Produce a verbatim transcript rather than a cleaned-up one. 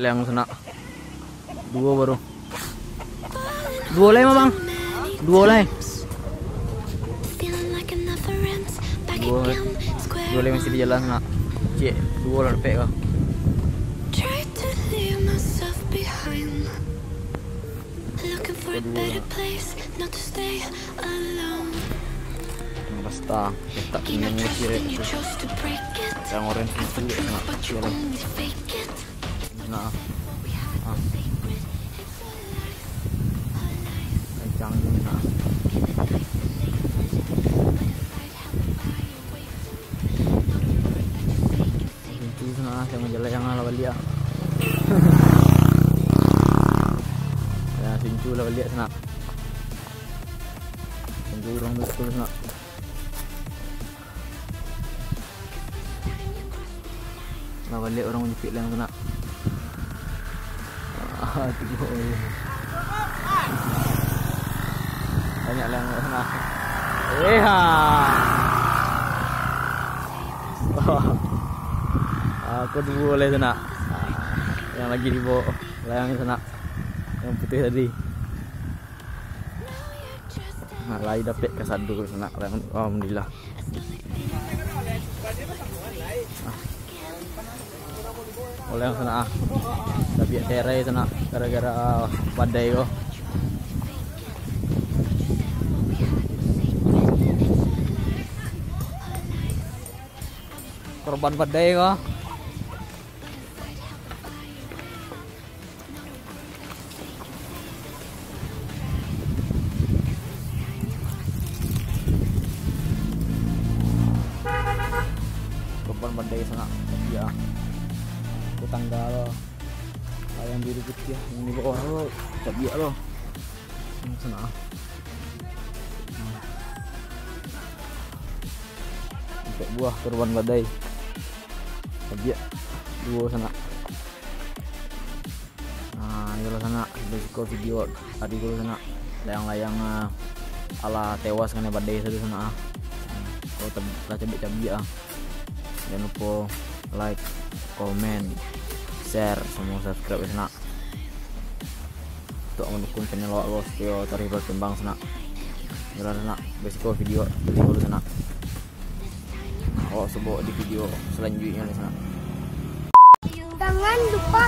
Yang sanak. Duo baru. Duo lai, Mamang. Duo lai. Duo, duo lai masih di jalan, nak. Cek, duo lah dapek ko. Duo lah. Rasta, letak pinggang kiri. Yang orange itu, nak. Nah. Ah. Kencang ni, nah. Sincu sanak, jangan jalan, jangan lah baliak, ah. Ya, sincu lah baliak sanak. Sincu urang tu sanak. Lah baliak urang manjepik lai sanak. Ah, tu. Banyak lai sanak. Eh, ha. Aku duo lai sanak. Yang lagi di bawah layang sanak. Yang putih tadi. Nah, lai dapek kasado sanak, alhamdulillah. Oleh sanak, ah. Tabiak terai sanak gara-gara badai ko. Korban badai ko. Korban badai sanak, ya. Tetangga lo. Layang biru putiah yang di bawah lo, tabiak lo. Sanak. Ampek buah korban badai. Tabiak duo sanak. Nah, iyolah sanak, basiko video ari ko sanak. Layang-layang, ah, alah tewas kanai badai tadi sanak, ah. Kalau tab-, lah cabiak-cabiak, ah. Jangan lupa like, comment, share, samo subscribe sanak. Untuk mandukung channel awak ko supayo taruih bakambang sanak. Iyolah sanak, basiko video dulu sanak. Awak supayo di video salanjuiknyo ni sanak. Jangan lupa